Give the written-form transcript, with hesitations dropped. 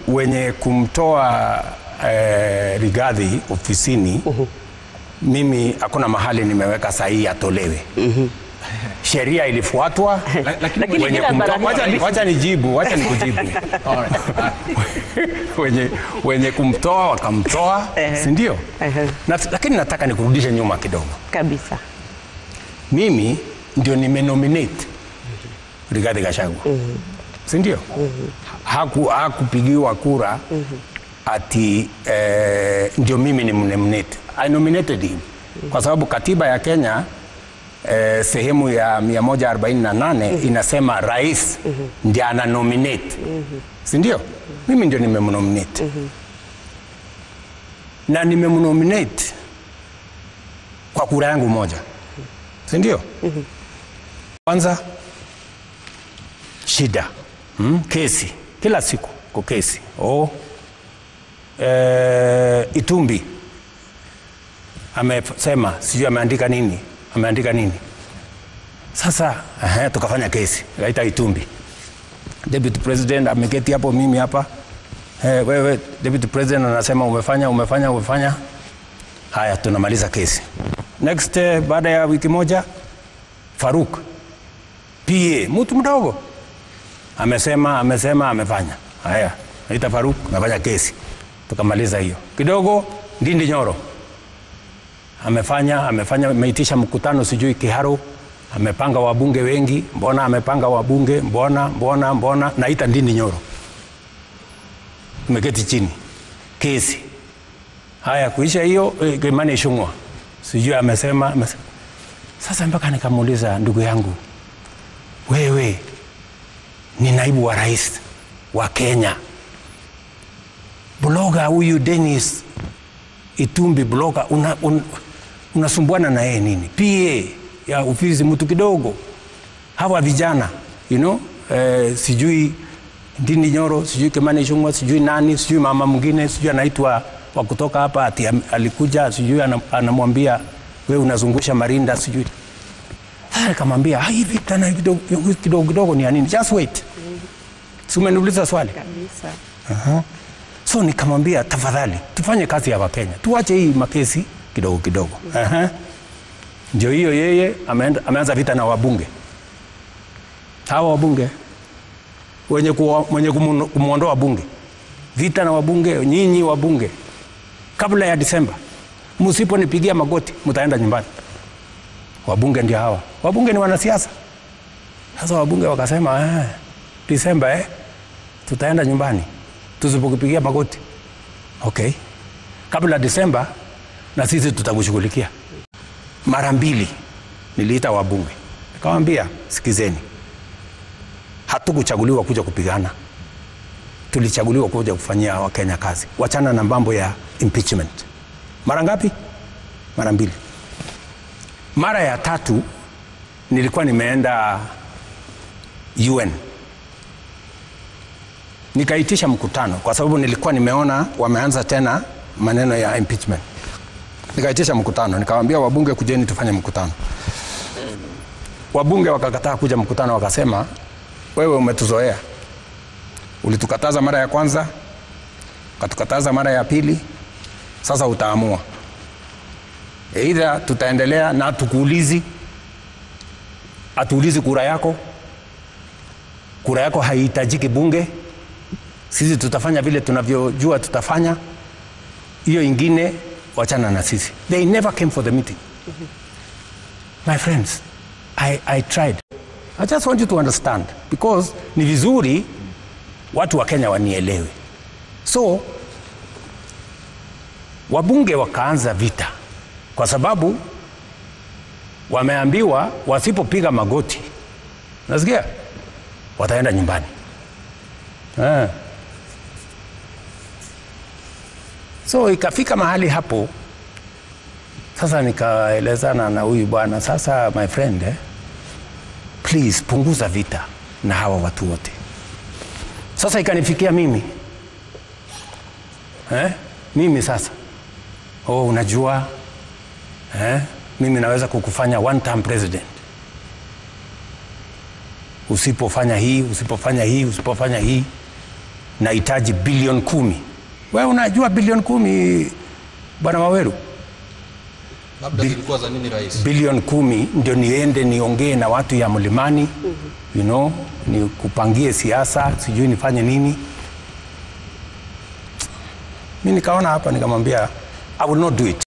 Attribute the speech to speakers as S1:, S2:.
S1: wenye kumtoa Rigathi ofisini, mimi hakuna mahali nimeweka sahihi atolewe. Sheria ilifuatwa.
S2: Lakini
S1: wenye kumtoa, wacha nijibu, wacha nikujibu. Wenye kumtoa wakamtoa, si ndio? Lakini nataka nikurudishe nyuma kidogo.
S2: Kabisa.
S1: Mimi ndio nimenominate Rigathi Gachagua. Si ndio? Hakupigiwa kura ati ndio mimi nimnominate. I nominated him. Kwa sababu katiba ya Kenya sehemu ya 148 inasema rais ndiye ana nominate. Si ndio? Mimi ndio nimemnominate. Na nimemnominate kwa kura yangu moja. Si ndio? Kwanza shida. Kesi. Kila siku kwa kesi. Itumbi amesema sijui ameandika nini. Ameandika nini? Sasa tukafanya kesi. Kaita Itumbi. Deputy President ameketi hapo, mimi hapa. Wewe Deputy President anasema umefanya. Haya, tunamaliza kesi. Next, baada ya wiki moja, Faruk PA, mtu mdogo, amesema amefanya. Haya, naita Faruk, amefanya kesi. Tukamaliza hiyo. Kidogo Ndindi Nyoro amefanya, ameitisha mkutano sijui Kiharu, amepanga wabunge wengi, mbona amepanga wabunge, mbona, naita Ndindi Nyoro. Tumeketi chini. Kesi. Haya, kuisha hiyo, Kimani Ichung'wah sijui amesema. Sasa mpaka nikamuuliza, ndugu yangu, wewe ni naibu wa rais wa Kenya. Blogger huyu Dennis Itumbi blogger, unasumbuana na yeye nini? PA ya ofisi mtu kidogo. Hawa vijana, you know, sijui Ndindi Nyoro, sijui Kimani Ichung'wah, sijui nani, sijui mama mwingine, sijui anaitwa wa kutoka hapa ati alikuja, sijui anamwambia wewe unazungusha marinda sijui. Sasa nikamwambia, hivi tena kidogo kidogo ni nini? Just wait. Si umeniuliza swali?
S2: Kabisa.
S1: So nikamwambia tafadhali tufanye kazi ya Wakenya. Tuache hii makesi kidogo kidogo. Ndio hiyo yeye ameanza vita na wabunge. Hawa wabunge wenye kumuondoa bunge. Vita na wabunge, nyinyi wabunge. Kabla ya Disemba, msiponipigia magoti mtaenda nyumbani. Wabunge ndio hawa. Wabunge ni wanasiasa. Sasa wabunge wakasema, Disemba tutaenda nyumbani tusipokupigia magoti. Okay. Kabla Disemba na sisi tutakushughulikia. Mara mbili niliita wabunge. Nikamwambia, sikizeni. Hatukuchaguliwa kuja kupigana. Tulichaguliwa kuja kufanyia Wakenya kazi. Wachana na mambo ya impeachment. Mara ngapi? Mara mbili. Mara ya tatu nilikuwa nimeenda UN. Nikaitisha mkutano kwa sababu nilikuwa nimeona wameanza tena maneno ya impeachment. Nikaitisha mkutano, nikawaambia wabunge kujeni tufanye mkutano. Wabunge wakakataa kuja mkutano, wakasema wewe umetuzoea. Ulitukataza mara ya kwanza, ukatukataza mara ya pili, sasa utaamua. Either tutaendelea na tukuulizi, atuulizi kura yako. Kura yako haihitajiki bunge. Sisi tutafanya vile tunavyojua tutafanya. Hiyo ingine wachana na sisi. They never came for the meeting. My friends, I tried. I just want you to understand, because ni vizuri watu wa Kenya wanielewe. So wabunge wakaanza vita kwa sababu wameambiwa wasipopiga magoti, nasikia, wataenda nyumbani. So ikafika mahali hapo sasa nikaelezana na huyu bwana, sasa my friend, please punguza vita na hawa watu wote. Sasa ikanifikia mimi. Mimi sasa. Unajua, mimi naweza kukufanya one term president. Usipofanya hii, usipofanya hii, usipofanya hii. Nahitaji bilioni 10. Wewe unajua bilioni 10, Bwana Waweru?
S2: Labda zilikuwa za nini, rais?
S1: Bilioni 10 ndio niende niongee na watu ya mlimani, nikupangie siasa, sijui nifanye nini. Mimi nikaona hapa nikamwambia I will not do it.